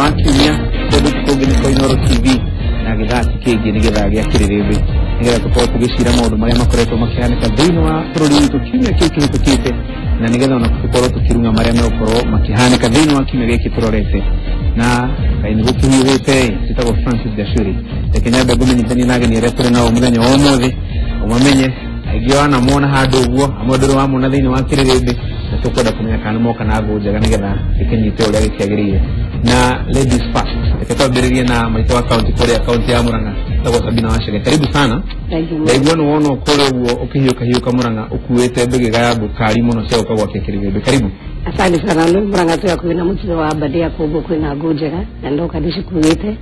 wa kiumia kũndũ kũngĩ nĩ Koinoro TV na gĩthaa kĩngĩ nĩ gĩthaa gĩa kĩrĩrĩmbĩ nĩgetha tũkorwo tũgĩcira maũndũ marĩa makoretwo makĩhanĩka thĩinĩ wa bũrũri witũ kiumia kĩu kĩhĩtũkĩte na nĩgetha ona tũkorwo tũkĩrung'a marĩa megũkorwo makĩhanĩka thĩinĩ wa kiumia gĩkĩ tũrorete na kaĩ nĩ gũkĩhiũhĩte. Njĩtagwo Francis Gachuri. Reke nyambe ngũmenyithanie na ageni arĩa tũrĩ nao mũthenya wa ũmũthĩ, ũmamenye aingĩ wanamona handũ ũguo, amwe ndũrĩ wamona thĩinĩ wa kĩrĩrĩmbĩ, na tũkwenda kũmenya kana nĩ moka na ngũ njega nĩgetha gĩkĩnyite ũrĩa gĩkĩagĩrĩire. Na ladies first, reke twambĩrĩrie na maitũ wa kaunti kũrĩa kaunti ya Murang'a, etagwo Sabina Wachege. Karibu sana. Thank you. Ndaigua nĩ wona kũrĩa ũguo ũkĩhiũka hiũka Murang'a ũkuĩte mbĩgĩga ya ngũkari mũno cia gũka gwakia kĩrĩrĩmbĩ. Karibu. Asante sana. Nĩ Murang'a twĩ hakuhĩ na mũtino wa Aberdare, koguo kwĩna ngũ njega na ndoka ndĩcikuĩte.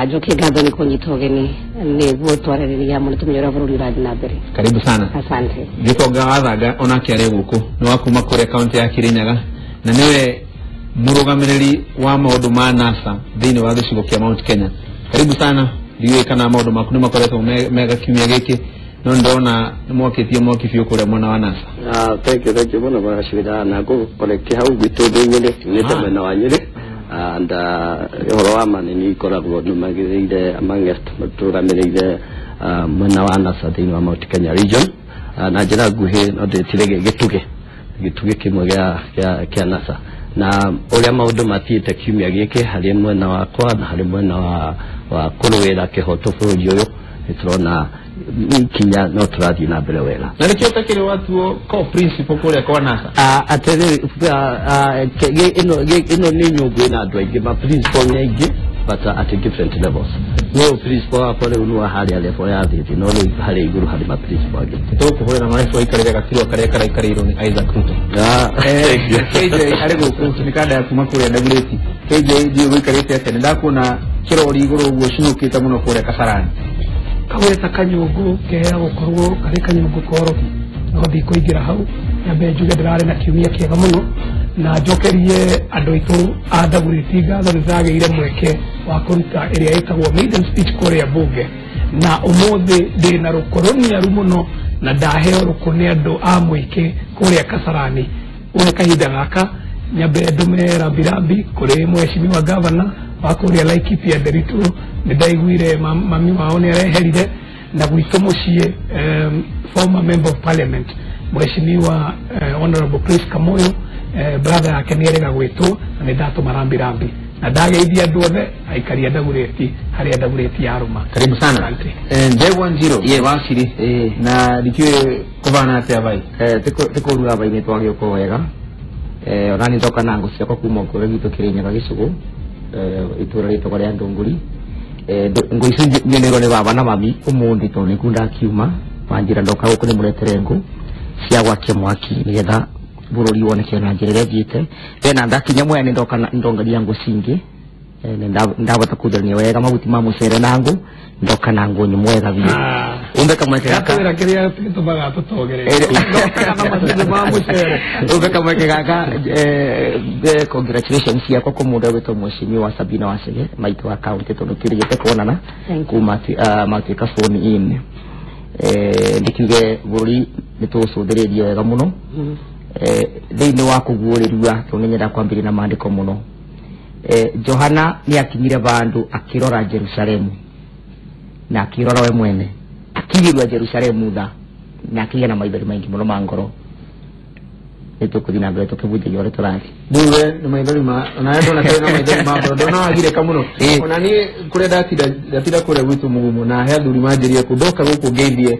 Njokie ngatho nĩ kũnyita ũgeni nĩguo twarĩrĩria mũno tũmenye ũrĩa bũrũri ũrathiĩ na mbere. Karibu sana. Asante. Gĩtonga wa Thanga onake arĩ gũkũ, nĩ wa kuma kũrĩa kaunti ya Kirinyaga na nĩwe mũrũgamĩrĩri wa maũndũ ma NASA thĩinĩ wa gĩcigo kĩa Mount Kenya. Karibu sana. Ndiũĩ kana maũndũ maku nĩ makoretwo mega kiumia gĩkĩ, no nĩndona nĩ mwakĩtie mwaki biũ kũrĩa mwena wa NASA. Ah, thank you, thank you mũno Bwana na ngũ connect hau gwitũ ndĩ Nyĩrĩ, nyumĩte mwena wa Nyĩrĩ and ũhoro wa ma nĩ ikoragwo nũmagĩrĩire amongst tũrũgamĩrĩire mwena wa NASA thĩinĩ wa Mount Kenya region. Na njĩra nguhĩ no ndĩtire gĩtugĩ kĩmwe gĩa NASA na ũrĩa maũndũ mathiĩte kiumia gĩkĩ harĩ mwena wakwa na harĩ mwena wa kũrũĩra kĩhoto bũrũri ũyũ, nĩ tũrona kinya no tũrathiĩ na mbere wega. Na nĩkĩo ũtakĩrĩ watuo co principal kũrĩa kwa NASA? Atĩrĩrĩ, ĩno nĩ nyũngũ ĩna andũ aingĩ, ma principal nĩ aingĩ but at different levels. No principal wakwa rĩu nĩ wa harĩa level ya thĩ, no rĩu harĩa igũrũ harĩ ma principal angĩ. Tũkũhũrĩra marĩa waikarĩre gatirwa karĩa karaikarĩirwo nĩ Isaac Ruto. Ah, thank you. KJ arĩ gũkũ nĩ kanda ya kuma kũrĩa Dagoretti. KJ, ndiũĩ gũikarĩte atĩa, nĩ ndakuona kĩrori igũrũ ũguo cuhũkĩte mũno kũrĩa Kasarani. Kawĩra ta kanyũngũ kehea gũkorwo karĩ kanyũngũ korobi, no ndikũingĩra hau. Nyambe njuge ndĩrarĩ na kiumia kĩega mũno na njokerie andũ aitũ a Dagoretti ngatho. Nĩ ndagĩire mweke wa kũruta ĩrĩa ĩtagwo maiden speech kũrĩa mbunge, na ũmũthĩ ndĩ na rũkũ rũniaru mũno na ndaheo rũkũ nĩ andũ a mũingĩ kũrĩa Kasarani. Ũhe kahinda gaka nyambe ndũme rambirambi kũrĩ mheshimiwa gavana wa kũrĩa Laikipia Nderitu. Nĩ ndaiguire mami wao nĩ areherire na gwitũ mũciĩ, former member of parliament mheshimiwa Honorable Chris Kamoyo, brother yake nĩ erĩga gwĩtwo na nĩ ndatũma rambirambi na ndageithia andũ othe aikaria Dagoretti harĩa Dagoretti yarũma. Karibu sana. Asante. Ndegwa Njiro waciri na ndikĩũĩ kũbana atĩa vai. Tĩkũrura bainĩ twagĩũka wega. Ona nĩ ndoka na ngũ ciakwa kuma kũrĩa gwitũ Kĩrĩnyaga gĩcũgũ, itũra rĩtagwo rĩa Ndũngũri. Ngũ icio nyoneirwo nĩ baba na mami ũmũthĩ tondũ nĩkuo ndakiuma manjĩra ndoka gũkũ nĩ mũretere ngũ cia gwakia mwaki nĩgetha bũrũri woneke na njĩra ĩrĩa thiĩte. Tena ndakinya Mwea nĩ ndoka ndongaria ngũ cingĩ. Ndabota kũthania wega mahuti ma mũcere na ngũ, ndoka na ngũ nyũmũ wega biũ umbe kamweke gaka. Gakawĩra kĩrĩa gĩtũmaga tũtogere ndokaga na macumbĩ ma mũcere. Umbe kamweke gaka, congratulations ciakwa kũ mũndũ ũgwĩtwo mheshimiwa Sabina Wachege, maitũ wa kaunti, tondũ twĩrĩgĩte kuonana Thank you. kuma matuĩka sworn in. Ndikiuge bũrũri nĩ tũgũcũthĩrĩria wega mũno thĩinĩ wa kũguũrĩrua, tondũ nĩnyenda kwambĩrĩria na maandĩko mũno. Johana nĩ akinyire vandũ akĩrora Jerusalemu na akĩrora we mwene akigirwa Jerusalemu tha na akĩgĩa na maithori maingĩ mũno ma ngoro. Nĩ tũkũthiĩ na mbere tũkĩbunjagia ũrĩa tũrathiĩ. Ndiwe nĩ maithori ma ona ndona kĩrĩ na maithori ma ngoro, ndona wagirĩka mũno. Ona niĩ kũrĩa ndatinda kũrĩa gwitũ mũgumo na he athuri manjĩrire kũ ndoka gũkũ ngeithie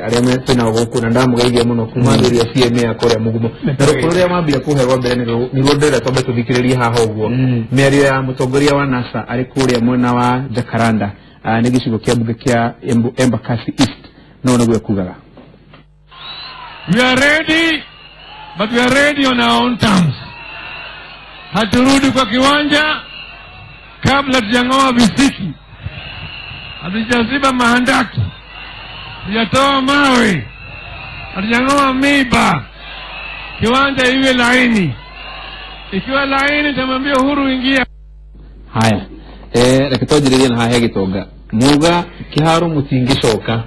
arĩa twĩnao gũkũ na ndamũgeithia mũno kuma athuri a CMA a kũrĩa mũgumo na rũkũ rũrĩa mambire kũhe rwa mbere nĩruo ndĩrenda twambe tũthikĩrĩrie haha ũguo, mĩario ya mũtongoria wa NASA arĩ kũrĩa mwena wa Jacaranda, nĩ gĩcigo kĩa mbunge kĩa Embakasi East, no nĩguo ekugaga. We are ready, but we are ready on our own terms. Haturudi kwa kiwanja kabla tujang'oa visiki, hatujaziba mahandaki, hatujatoa mawe, hatujang'oa miba. Kiwanja iwe laini. Ikiwa laini, tamwambia Uhuru, ingia. Haya, reke twanjĩrĩrie na haha gĩtonga muga kĩharo mũtingĩcoka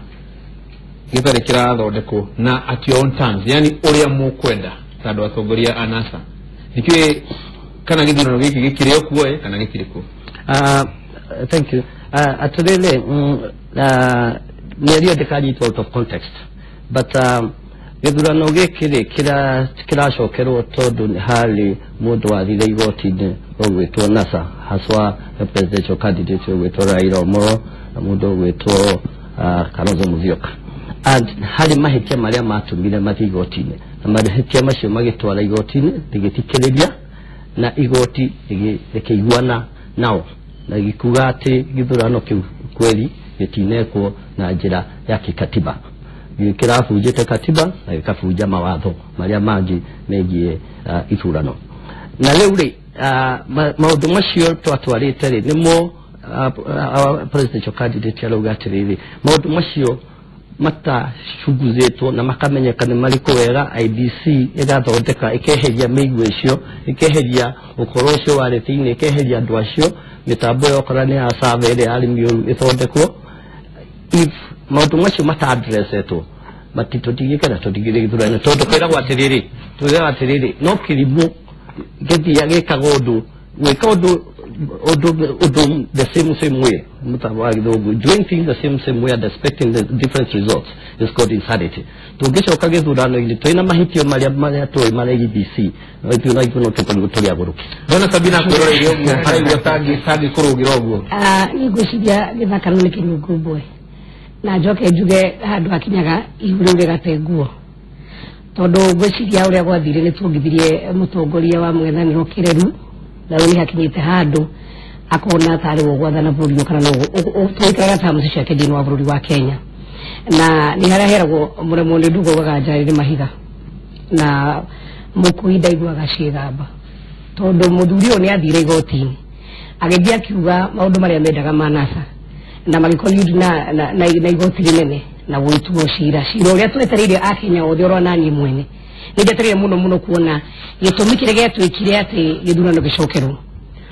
gĩtarĩ kĩrathondekwo na at your own terms, yani ũrĩa mũkwenda ta andũ atongoria a NASA. Ndikĩũĩ kana gĩthurano gĩkĩ gĩkĩrĩ o kuo kana gĩtirĩ kuo. Thank you. Atĩrĩrĩ, mĩario ndĩkanyitwo out of context, but gĩthurano gĩkĩ rĩ kĩracokerwo tondũ nĩ harĩ mũndũ wathire igoti-inĩ ũgwĩtwo NASA, haswa the presidential candidate ũgwĩtwo Raila Amolo na mũndũ ũgwĩtwo Kalonzo Musyoka, and harĩ mahĩtia marĩa matũmire mathiĩ igoti-inĩ, na mahĩtia macio magĩtwara igoti-inĩ rĩgĩthikĩrĩria, na igoti rĩkĩiguana nao na gĩkuga atĩ gĩthurano kĩu kweli gĩtinekwo na njĩra ya kĩkatiba, kĩrabunjĩte katiba na gĩkabunja mawatho marĩa mangĩ megiĩ ithurano. Na rĩu rĩ, maũndũ macio twatwarĩte rĩ, nĩmo presidential candidate arauga atĩrĩrĩ, maũndũ macio matacunguzĩtwo na makamenyeka nĩ marĩkũ wega, IBC ĩgathondeka, ĩkeheria mĩigua icio, ĩkeheria ũkoro ũcio warĩ thĩinĩ, ĩkeheria andũ acio, mĩtambo yokora nĩ ya server ĩrĩa yarĩ mĩũru ĩthondekwo. If maũndũ macio mata-addressetwo, tũtingĩkena, tũtingĩthiĩ gĩthurano, tondũ kwĩragwo atĩrĩrĩ, twĩragwo atĩrĩrĩ, no kĩrimũ gĩthiaga gĩkaga ũndũ, gwĩka ũndũ ũndũ the same way, mũtambo wa gĩthũngũ, doing things the same way and expecting the different results is called insanity. Tũngĩcoka gĩthurano-inĩ twĩna mahĩtio marĩa tũĩ marĩa IEBC, ithuĩ no ithuĩ no tũkorirwo tũrĩ agũrũki. Ndona Sabina akwĩroreire ũguo, araigua tangĩkũrũgĩra ũguo. Niĩ ngwĩciria gĩthakano nĩ kĩnungu mbwe, na njoke njuge handũ hakinyaga ihu rĩu rĩgate nguo, tondũ ngwĩciria ũrĩa gwathire nĩ tuongithirie mũtongoria wa mũng'ethanĩro kĩreru, na rĩu nĩ hakinyĩte handũ akona tarĩ we ũgwathana bũrũri ũyũ, kana no tũikaraga terms ciake thĩinĩ wa bũrũri wa Kenya, na nĩ harĩa heragwo mũremwo nĩ ndugo ugaga njarĩ nĩ mahiga, na mũkui ndaiguaga ciĩgamba, tondũ mũthuri ũyũ nĩ athire igoti-inĩ agĩthiĩ akiuga maũndũ marĩa mendaga ma NASA, na magĩcollude na igoti rĩnene na gwĩtuo cira ũrĩa twetereire akenya othe oro naniĩ mwene nĩ njetereire mũno mũno kuona gĩtũmi kĩrĩa gĩatuĩkire atĩ gĩthurano gĩcokerwo,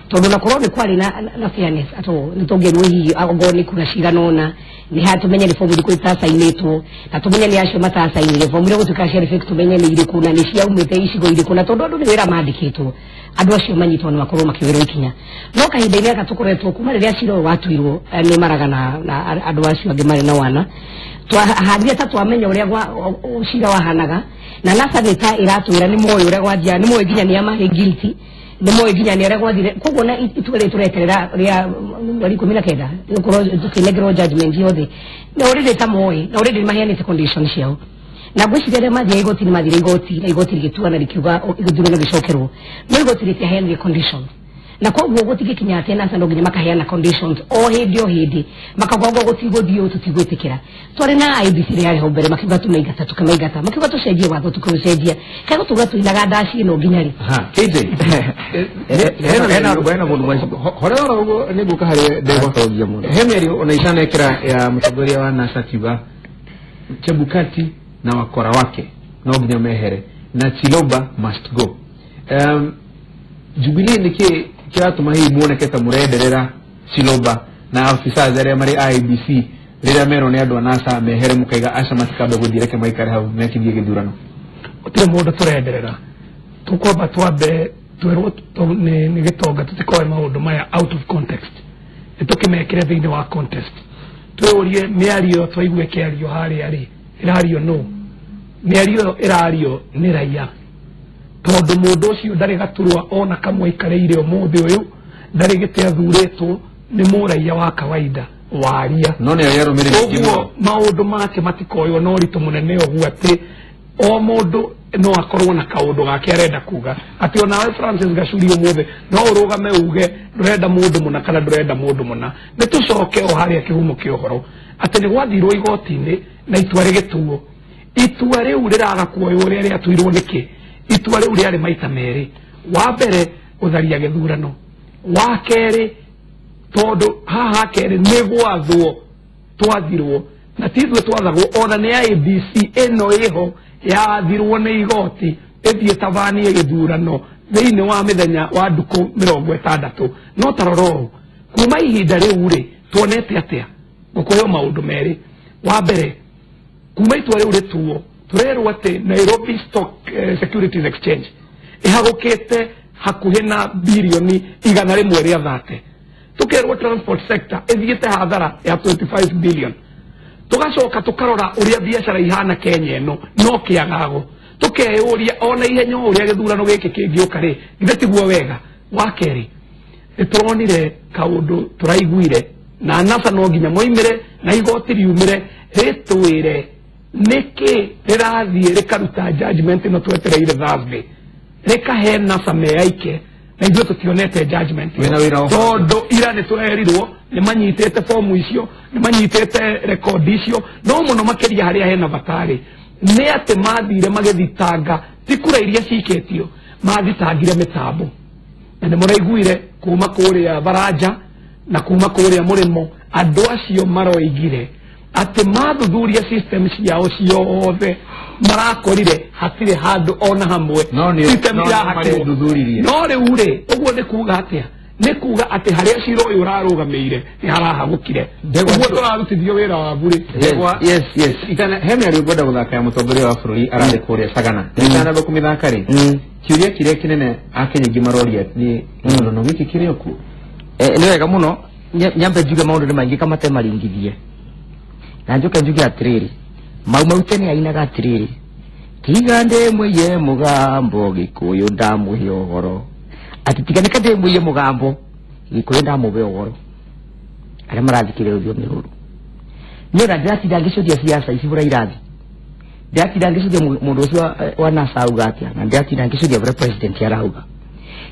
tondũ na korwo nĩ kwarĩ na fairness at all, nĩ tũngĩerwo hihi okorwo nĩ kura cigana ũna, nĩ ha tũmenye nĩ bomu irĩkũ itacainĩtwo, na tũmenye nĩ acio matacainire, bomu iria gũtuĩka ciarĩ fake tũmenye nĩ irĩkũ na nĩ ciaumĩte icigo irĩkũ, na tondũ andũ nĩ wĩra mandĩkĩtwo, andũ acio manyitwo na makorwo makĩoerwo ikinya. No kahinda-inĩ gaka tũkoretwo kuma rĩrĩa cira ũyũ watuirwo nĩ Maraga na andũ acio angĩ marĩ na wana, twahandire ta twamenya ũrĩa cira wahanaga, na NASA nĩ ta ĩratwĩra nĩ moĩ ũrĩa gwathiaga, nĩ moĩ nginya nĩ a marĩ guilty, nĩ moĩ nginya nĩ arĩa gwathire. Koguo na itua rĩrĩ tũreterera rĩa mweri 19 gũkorwo tũkĩnengerwo judgment yothe, na already ta moĩ, na already nĩ maheanĩte condition ciao. Na ngwĩciria arĩa mathiaga igoti nĩ mathire igoti, na igoti rĩgĩtua na rĩkiuga gĩthurano gĩcokerwo, no igoti rĩtiaheanire condition, na koguo gũtingĩkinya atĩ NASA no nginya makaheana conditions o hĩndĩ makauga ũguo gũtigũthiĩ ũũ tũtigwĩtĩkĩra. Twarĩ na IEBC rĩrĩa yarĩ hau mbere, makiuga tũmaingata, tũkamaingata, makiuga tũcenjie watho, tũkĩũcenjia, kaĩ gũtũra tũinaga ndaci ĩno nginya rĩ? KJ, hena mũndũ horera oro ũguo nĩ ngũka harĩ ndegwa. He mĩario ona icanekĩra ya mũtongoria wa NASA akiuga Chebukati na wakora wake no nginya mehere na Chiloba must go. Jubilee nĩkĩ kĩratũma hihi muoneke ta mũrenderera Chiloba na officers arĩa marĩ IEBC rĩrĩa merwo nĩ andũ a NASA mehere, mũkaiga aca matikambe gũthiĩ, reke maikare hau mekithie gĩthurano? Gũtirĩ mũndũ tũrenderera, tũkwamba twambe twĩrwo nĩ gĩtonga tũtikoe maũndũ maya out of context, nĩ tũkĩmekĩre thĩinĩ wa context, twĩũrie mĩario twaigua ĩkĩario harĩa rĩ, ĩrario nũ? Mĩario ĩyo ĩrario nĩ raia, tondũ mũndũ ũcio ndarĩ gaturwa ona kamwe aikarĩire ũmũthĩ ũyũ, ndarĩ gĩtĩ athurĩtwo, nĩ mũraia wa kawaida waria. No nĩ arĩa arũmĩrĩri ũguo maũndũ make matikoywo na ũritũ mũnene ũguo atĩ o mũndũ no akorwo na kaũndũ gake arenda kuga, atĩ onawe Francis Gachuri ũmũthĩ no ũrũgame uge ndũrenda mũndũ mũna kana ndũrenda mũndũ mũna. Nĩ tũcoke o harĩa kĩhumo kĩa ũhoro atĩ nĩ gwathirwo igoti-inĩ na itua rĩgĩtuo, itua rĩu rĩraga kuoywo ũrĩa rĩatuirwo nĩkĩ? Itua rĩu rĩarĩ maita merĩ, wa mbere gũtharia gĩthurano, wa kerĩ tondũ haha kerĩ nĩ gwathwo twathirwo, na ti ithuĩ twathagwo, ona nĩ IEBC ĩno ĩho yathirwo nĩ igoti ĩthiĩ tabanie gĩthurano thĩinĩ wa mĩthenya wa ndukũ 60. No ta rora ũũ, kuma ihinda rĩu rĩ tuonete atĩa? Gũkũheo maũndũ merĩ. Wa mbere, kuma itua rĩu rĩtuo, tũrerwo atĩ Nairobi Stock Securities Exchange ĩhagũkĩte hakuhĩ na birioni 130. Tukerwo transport sector ithiĩte hathara ya 25 billion. Tugacoka tukarora uria biacara ihana Kenya ĩno no kĩagago. Tukeyũria ona ihenya ũrĩa gĩthurano gĩkĩ kĩngĩũka rĩ, githĩ tiguo wega. Wa kerĩ, nĩtũronire kaũndũ tũraiguire na NASA no nginya moimĩre na igoti riumĩre rĩtwĩre nĩkĩ rĩrathiĩ rĩkaruta judgment ĩno twetereire Thursday, rĩkahe NASA meaike na ithuĩ tũtionete judgment tondũ ira nĩtũrerirwo nĩmanyitĩte fomu icio, nĩmanyitĩte rekondi icio, no mũno makĩria harĩa hena batarĩ nĩ atĩ mathire magĩthitanga ti kura iria cikĩtio, mathitangire mĩtambo. Na nĩ mũraiguire kuma kũrĩa Baranja na kuma kũrĩa Mũrĩmo, andũ acio maroigire atĩ mathuthuria system ciao ciothe marakorire hatirĩ handũ ona hamwe system irahakirwo. No rĩu rĩ, ũguo nĩ kuga atĩa? Nĩ kuga atĩ harĩa cira ũyũ ũrarũgamĩire nĩ harahagũkire. Ũguo tũrarutithio wĩra wa burĩ. Yes, yes. Itana he mĩario ngwenda gũthaka ya mũtongoria wa bũrũri ararĩ kũrĩa Sagana. Itanamba kũmĩthaka rĩ, kĩũria kĩrĩa kĩnene Akenya aingĩ maroria nĩ gĩthurano gĩkĩ kĩrĩ o kuo? Nĩ wega mũno nyambe njuge maũndũ nĩ maingĩ kamate maringithie. Na njoke njuge atĩrĩrĩ, Mau Mau tene ainaga atĩrĩrĩ, tiga ndĩmwĩie mũgambo Gĩkũyũ ndamũhe ũhoro, atĩ tiga nĩka ndĩmwĩie mũgambo Gĩkũyũ ndamũhe ũhoro. Arĩa marathikĩrĩria rũthiomi rũrũ, niĩ ona ndĩratinda ngĩcũthia ciaca ici bũrĩa irathi, ndĩratinda ngĩcũthia mũndũ ũcio wa NASA auga atĩa, na ndĩratinda ngĩcũthia bũrĩa president arauga.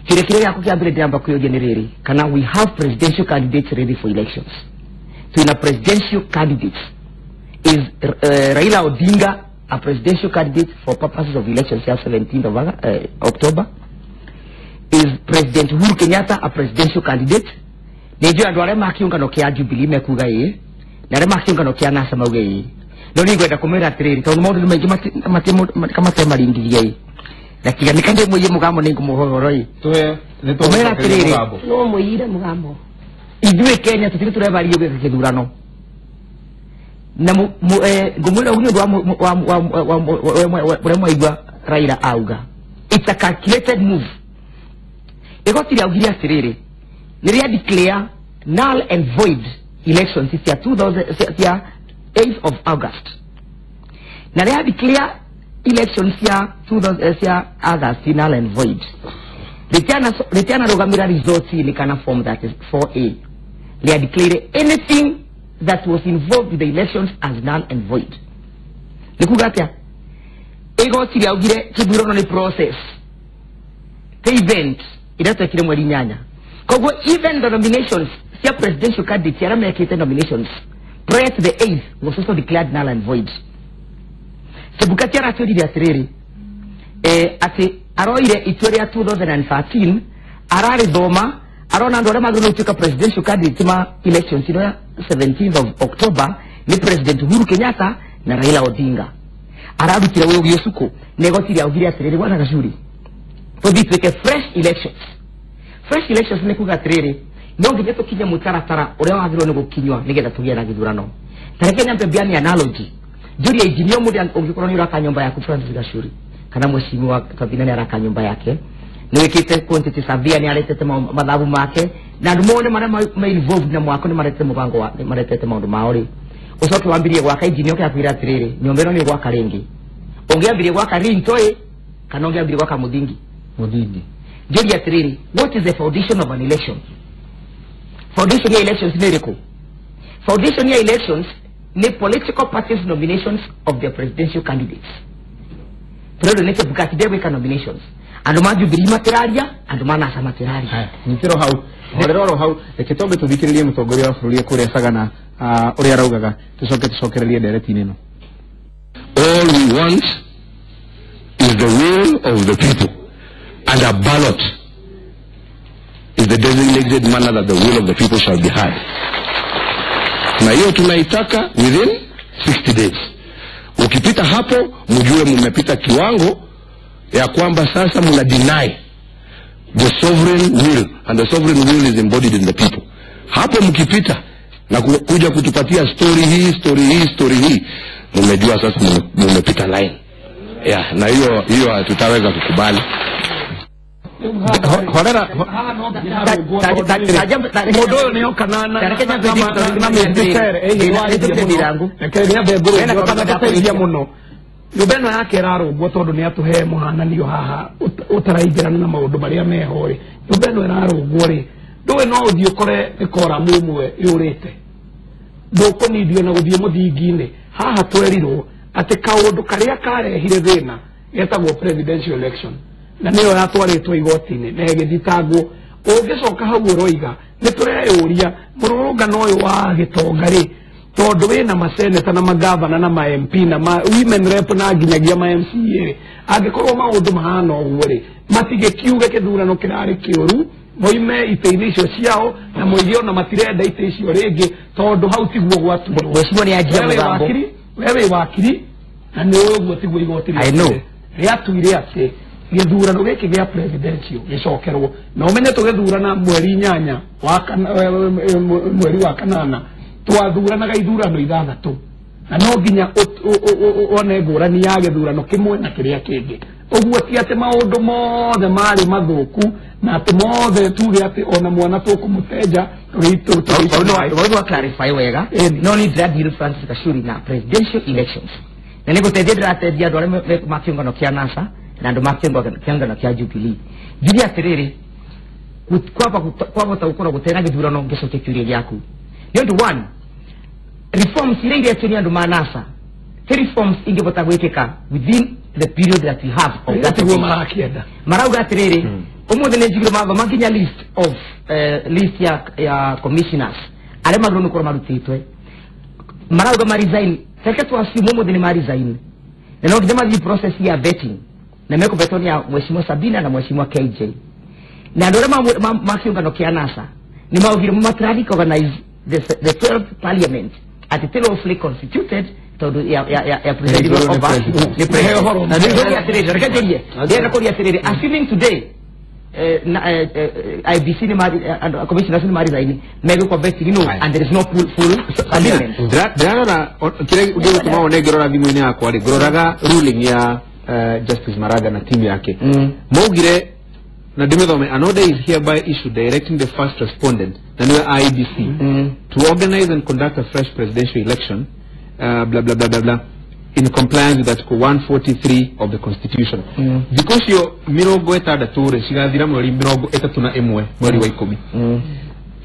Kĩrĩa kĩrĩa gĩakwa kĩa mbere ndĩramba kwĩyũria nĩ rĩrĩ, kana we have presidential candidates ready for elections. Twĩna presidential candidates. Is Raila Odinga a presidential candidate for purposes of elections ya 17th of October? Is President Uhuru Kenyatta a presidential candidate? Nĩnjũĩ andũ arĩa ma kĩũngano kĩa Jubilee mekuga ĩĩ, na arĩa ma kĩũngano kĩa NASA mauge ĩĩ. No nĩ ngwenda kũmwĩra atĩrĩrĩ, tondũ maũndũ nĩ maingĩ kamatemarindithia ĩ, na tiga nĩka ndĩmwĩie mũgambo nĩ ngũmũhe ũhoro ĩ. Kũmwĩra atĩrĩrĩ, no mũiyire mũgambo. Ithuĩ Kenya tũtirĩ tũrebarĩrio gwĩka gĩthurano. Na ngũmwĩra ũguo nĩ ũndũ wa ũrĩa mwaigua Raila auga. It's a calculated move. Igoti rĩaugire atĩrĩrĩ, nĩ rĩa declare null and void elections cia 2000 cia 8th of August. Na rĩa declare elections cia 2000 cia August null and void. Rĩtiana rũgamĩra results in kana form that is 4A. Rĩa declare anything that was involved with the elections as null and void. Nĩ kuga atĩa? Igoti rĩaugire kĩthurano nĩ process, ti event ĩrĩa twekire mweri 8. Koguo even the nominations cia presidential candidates arĩa mekĩte nominations prior to the 8th was also declared null and void. Chebukati aratwĩrire atĩrĩrĩ, atĩ aroire itua rĩa 2013 ararĩthoma, arona andũ arĩa magĩrĩirwo gũtuĩka presidential candidate ma elections ĩno ya 17th of October nĩ President Uhuru Kenyatta na Raila Odinga. Ararutire ũgĩ ũcuku na igoti rĩaugire atĩrĩrĩ, bwana Gacuri, tũthiĩ twĩke fresh elections. Fresh elections nĩ kuga atĩrĩrĩ, no nginya tũkinye mũtaratara ũrĩa wagĩrĩirwo nĩ gũkinywa nĩgetha tũgĩe na gĩthurano. Ta reke nyambe mbiane analogy. Njũrie engineer mũndũ ũngĩkorwo nĩ ũraka nyũmba yaku Francis Gacuri, kana mheshimiwa Kabina nĩ araka nyũmba yake, nĩ wĩkĩte quantity survey, nĩ aretete mathabu make, na andũ mothe marĩa ma involved na mwako nĩ maretete mũbango wa, nĩ maretete maũndũ mao rĩ. Ũcoke wambĩrĩrie gwaka, engineer oke akwĩre atĩrĩrĩ, nyũmba ĩno nĩ ũgwaka rĩngĩ. Ũngĩambirie gwaka rinto ĩ, kana ũngĩambirie gwaka mũthingi? Mũthingi. Njũrie atĩrĩrĩ, what is the foundation of an election? Foundation ya elections nĩ ĩrĩkũ? Foundation ya elections nĩ political parties nominations of their presidential candidates. Tũrerwo nĩ Chebukati ndegwĩka nominations. Andũ ma Jubilee matiraria, andũ ma NASA matiraria. Nyitĩrwo hau, horera oro hau, reke twambe tũthikĩrĩrie mũtongoria wa bũrũri kũrĩa Sagana, ũrĩa araugaga, tũcoke tũcokererie ndereti-inĩ ĩno. All we want is the will of the people, and a ballot is the designated manner that the will of the people shall be heard. Na hiyo tunaitaka within 60 days. Ukipita hapo, mjue mmepita kiwango ya kwamba sasa mna deny the sovereign will, and the sovereign will is embodied in the people. Hapo mkipita na kuja kutupatia story hii, story hii, story hii, mmejua sasa mmepita line. Yeah, na hiyo hatutaweza kukubali. Horera mundu uyu ni oka na na mĩcere ĩhĩrwo mũno nyũmba ĩno yake ĩrarũngwo tondũ nĩ atũhe mũhananio haha ũtaraingĩrana na maũndũ marĩa meho rĩ nyũmba ĩno ĩrarũngwo rĩ ndũĩ no ũthiĩ ũkore nĩ koramu ĩmwe yũrĩte ndũkũnindio na gũthiĩ mũthingi-inĩ haha twerirwo atĩ kaũndũ karĩa karehire thĩna getagwo presidential election na nĩyo yatwarĩtwo igoti-inĩ na ĩgĩthitangwo ũngĩcoka hau ũroiga nĩ tũreyũria mũrũrũngano ũyũ wa gĩtonga rĩ tondũ wĩna maseneta na magavana na ma MP na ma women rep na nginyagia ma MCA rĩ angĩkorwo maũndũ mahana ũguo rĩ matigĩkiuge kĩthurano kĩrarĩ kĩũru moime itĩ-inĩ icio ciao na moige ona matirenda itĩ icio rĩngĩ tondũ hau tiguo gwatuirwo. Mheshimiwa nĩ anjia mũgambo. We wĩ wakiri na nĩ ũĩ ũguo tiguo igoti rĩatuire atĩ gĩthurano gĩkĩ gĩa presidential gĩcokerwo na ũmenye tũgĩthurana mweri 8 wa mweri wa 8 twathuranaga ithurano 6 na no nginya one ngũrani ya gĩthurano kĩmwe na kĩrĩa kĩngĩ ũguo ti atĩ maũndũ mothe marĩ mathũku na atĩ mothe tuge atĩ ona mwana tũkũmũtenja tũrĩ clarify wega no ni ndĩradeal Francis Gachuri na presidential elections na nĩngũteithia ndĩrateithia andũ arĩa ma kĩũngano kĩa NASA na andũ ma kĩũngano kĩa Jubilee njuge atĩrĩrĩ kwahota gũkorwo gũtarĩ na gĩthurano ngĩcokia kĩũria gĩaku nĩ ũndũ one reforms iria iretio nĩ andũ ma NASA ti reforms ingĩbota gwĩkĩka within the period that we have of that marakĩenda marauga atĩrĩrĩ ũmũthĩ nĩ njugire mathoma nginya list of list ya commissioners arĩa magĩrĩirwo nĩ gũkorwo marutĩtwe marauga ma resign reke tu assume ũmũthĩ nĩ ma resign na no nginya mathiĩ process ya vetting na mekũvetwo nĩ ya Mheshimiwa Sabina na Mheshimiwa KJ na andũ arĩa ma kĩũngano kĩa NASA nĩ maugire matira recognize the 12th parliament at the lawfully constituted tondu ya presiding over ni president assuming today IBC ni mari and commissioners ni mari zaini mego kwa vetting no and there is no full parliament ndirarora kire gĩgũtũma wone ngĩrora thimũ-inĩ yakwa rĩ ngĩroraga ruling ya Justice Maraga na team yake maugire na ndimithome an order is hereby issued directing the first respondent na niwe IEBC to organize and conduct a fresh presidential election blah blah blah blah blah in compliance with article 143 of the constitution. Thikũ icio 60 rĩ cigathira mweri 31 mweri wa 10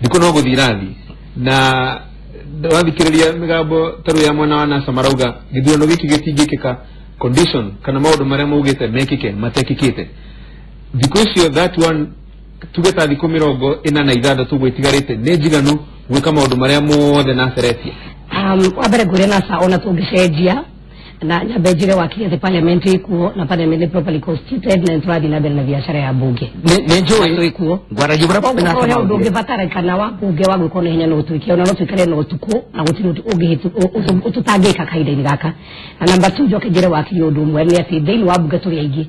thikũ no gũthiĩ irathi na wathikĩrĩria mĩgambo ta rĩu ya mwena wa NASA marauga gĩthurano gĩkĩ gĩtingĩkĩka condition kana maũndũ marĩa maugĩte mekĩke matekĩkĩte thikũ icio 31 tuge ta thikũ 46 ũguo itigarĩte nĩ njiganu gwĩka maũndũ marĩa mothe naceretie. Wa mbere ngwĩre NASA ona tũngĩcenjia na nyambe njire wakiri atĩ parliament ĩkuo na parliament nĩ properly constituted na nĩtũrathiĩ na mbere na biacara ya bunge nĩ njũĩ ĩkuo ngwaragia ũrĩa NASA ũndũ ũngĩbatarĩkana wa bunge wa gwĩkwo na ihenya no ũtuĩke ona no tũikare na ũtukũ na gũtirĩ ũndũ tũtangĩka kahinda-inĩ gaka. Na namba 2 njoke njĩre wakiri ũndũ ũmwe nĩ atĩ thĩinĩ wa bunge tũrĩ aingĩ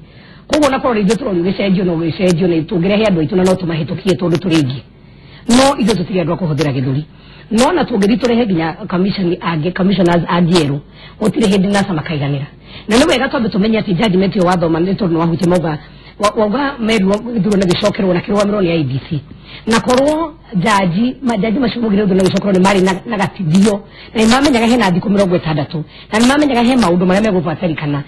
koguo na korwo rĩngĩ tũrorio gĩcenjio no gĩcenjio nĩ tũngĩrehe andũ aitũ na no tũmahĩtũkie tondũ tũrĩ aingĩ no ithuĩ tũtirĩ andũ a kũhũthĩra gĩthũri no na tũngĩthiĩ tũrehe nginya commission angĩ commissioners angĩ erũ gũtirĩ hĩndĩ NASA makaiganĩra na nĩ wega twambe tũmenye atĩ judgment ĩyo wathoma nĩ tondũ nĩwahutia mauga wauga merirwo gĩthurano gĩcokerwo na kĩrũgamĩrwo nĩ IEBC na korwo jaji majaji macio maugire gĩthurano gĩcokerwo nĩ marĩ na gatithio na nĩ mamenyaga hena thikũ 60 na nĩ mamenyaga he maũndũ marĩa megũbatarĩkana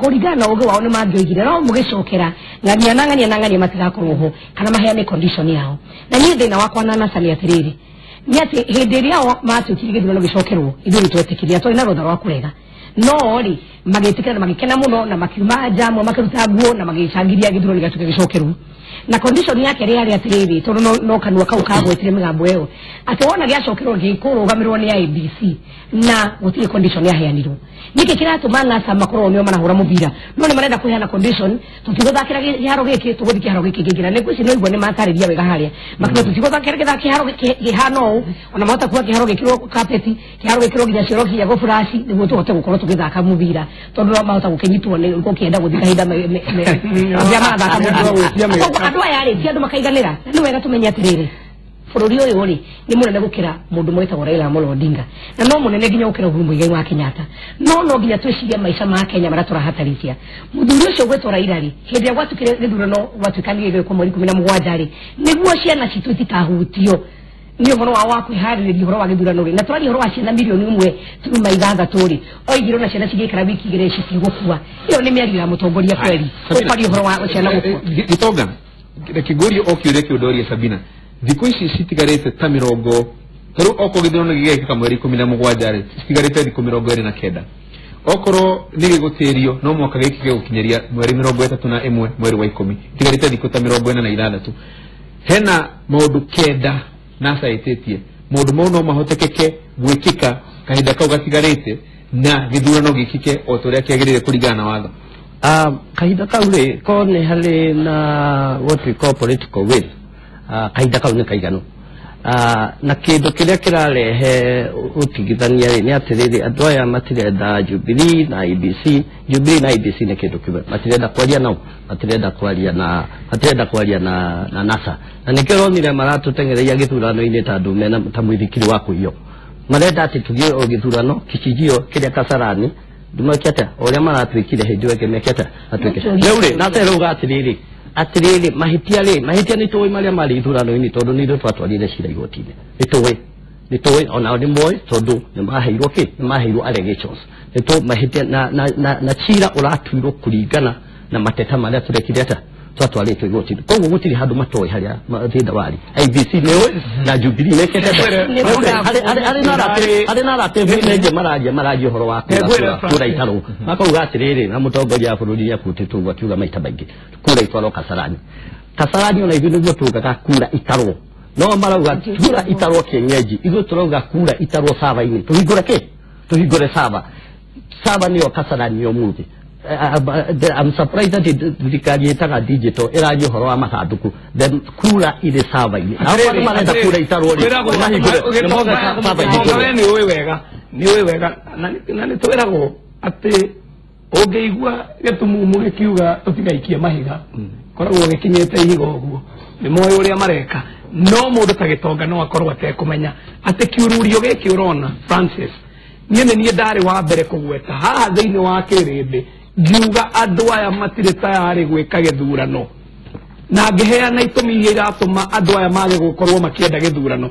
kũringana na ũgĩ wao nĩ mangĩoigire no mũgĩcokera ng'ania na ng'ania na ng'ania matigakorwo ho kana maheane condition yao na niĩ thĩna wakwa na NASA nĩ atĩrĩrĩ nĩ atĩ hĩndĩ ĩrĩa o matuĩkire gĩthurano gĩcokerwo ithuĩ nĩ twetĩkirie twarĩ na rũtha rwa kũrega no rĩ magĩtĩkĩra na magĩkena mũno na makiuma nja amwe makĩruta nguo na magĩcangithia gĩthurano gĩgatuĩka gĩcokerwo na condition yake rĩarĩ atĩrĩrĩ tondũ no kanua kau kagwetire mĩgambo ĩyo atĩ wona gĩacokerwo gĩkũrũgamĩrwo nĩ IEBC na gũtirĩ condition yaheanirwo nĩkĩ kĩratũma NASA makorwo nĩo marahũra mũbira no nĩ marenda kũheana condition tũtigũthakĩra kĩharo gĩkĩ tũgũthiĩ kĩharo gĩkĩ kĩngĩ na nĩngwĩciria no igua nĩ matarĩria wega harĩa makiuga tũtigũthakĩra kĩharo kĩhana ũũ ona mahota kuga kĩharo gĩkĩrwo kapeti kĩharo gĩkĩrwo nginya cioro kinya gũburaci nĩguo tũhote gũkorwo tũgĩthaka mũbira tondũ no mahota gũkĩnyitwo nĩ gũkĩenda gũthiĩ kahinda rĩrĩa marathaka mũbira andũ aya rĩ ti andũ makaiganĩra nĩ wega tũmenye atĩrĩrĩ Bũrũri ũyũ rĩ nĩ mũnene gũkĩra mũndũ mwĩtagwo Raila Amolo Odinga, na no mũnene nginya gũkĩra Uhuru Muigai wa Kenyatta. No nginya twĩcirie maica ma Kenya marĩa tũrahatarithia. Mũthuri ũcio gwĩtwo Raila rĩ, hĩndĩ ĩrĩa gwatuĩkire gĩthurano gwatuĩkanire gĩgwĩkwo mweri 17 rĩ, nĩguo ciana citũ itikahutio nĩ ũhoro wa kwĩharĩrĩria ũhoro wa gĩthurano rĩ, na tũraria ũhoro wa ciana 1.6 million rĩ, oigire ona ciana cingĩikara wiki 2 citigũkua. Ĩyo nĩ mĩario ya mũtongoria kweli, ũkwaria ũhoro wa ciana gũkua. Gĩtonga, reke ngũrie o kĩũria kĩu ndoria Sabina. Thikũ ici citigarĩte ta mĩrongo tarĩu okorwo gĩthurano gĩgekĩka mweri 17 rĩ, citigarĩte thikũ 29. Okorwo nĩ gĩgũtĩrio no mwaka gĩkĩ gĩgũkinyĩria mweri 31 mweri wa 10, itigarĩte thikũ ta 46. Hena maũndũ 9 NASA ĩtĩtie, maũndũ mau no mahotekeke gwĩkĩka kahinda kau gatigarĩte na gĩthurano gĩkĩke o ta ũrĩa kĩagĩrĩire kũringana na watho? Kahinda kau rĩ, ko nĩ harĩ na what we call political will, kahinda kau nĩ kaiganu. Na kĩndũ kĩrĩa kĩrarehe ũtigithania rĩ nĩ atĩrĩrĩ, andũ aya matirenda Jubilee na IEBC. Jubilee na IEBC nĩ kĩndũ kĩmwe, matirenda kwaria nao, matirenda kwaria na matirenda kwaria na NASA, na nĩkĩo ũronire maratũteng'ereria gĩthurano-inĩ ta andũ mena ta mũithikiri wa kũiywo. Marenda atĩ tũgĩe o gĩthurano kĩcinjio kĩrĩa Kasarani ndumake atĩa ũrĩa maratwĩkire hĩndĩ ĩyo ĩngĩ meke atĩa matuĩke rĩu rĩ. NASA ĩrauga atĩrĩrĩ, mahĩtia rĩ, mahĩtia nĩ tũĩ marĩa marĩ ithurano-inĩ, tondũ nĩ ithuĩ twatwarire cira igoti-inĩ. Nĩ tũĩ onao nĩ moĩ, tondũ nĩ maheirwo kĩ, nĩ maheirwo allegations. Nĩ tũ mahĩtia na cira ũratuirwo kũringana na mateta marĩa tũrekire atĩa twatwarĩtwo igoti-inĩ. Koguo gũtirĩ handũ matoĩ harĩa thĩna warĩ. IEBC nĩ ũĩ na Jubilee mekĩte atĩa. Harĩ na narrative ĩngĩ mararia ũhoro wa kura itarwo, makauga atĩrĩrĩ, na mũtongoria wa bũrũri nĩakutĩtwo ũguo akiuga maita maingĩ kura itwarwo Kasarani. Kasarani ona ithuĩ nĩguo tugaga kura itarwo, no marauga kura itarwo kienyeji, ithuĩ tũrauga kura itarwo sava-inĩ. Tũhingũre kĩ? Tũhingũre sava. Sava nĩyo Kasarani ũmũthĩ. I'm surprised that thirikari ĩtaga digital ĩraria ũhoro wa mathandũkũ, then kura irĩ sava-inĩ. Nao andũ marenda kura itarwo rĩ, mahingũre nĩ moga sava Gĩtonga, we ihingũrwo. Nĩ ũĩ wega na nĩ twĩragwo atĩ ũngĩigua gĩtumumu gĩkiuga tũtigaikie mahiga, koragwo gĩkinyĩte ihiga. Ũguo nĩ moĩ ũrĩa mareka, no mũndũ ta Gĩtonga no akorwo atekũmenya atĩ kĩururio gĩkĩ ũrona. Francis, niĩ nĩ niĩ ndarĩ wa mbere kũgweta haha thĩinĩ wa kĩrĩndĩ ngiuga andũ aya matirĩ tayarĩ gwĩka gĩthurano, na ngĩheana itũmi iria iratũma andũ aya mage gũkorwo makĩenda gĩthurano.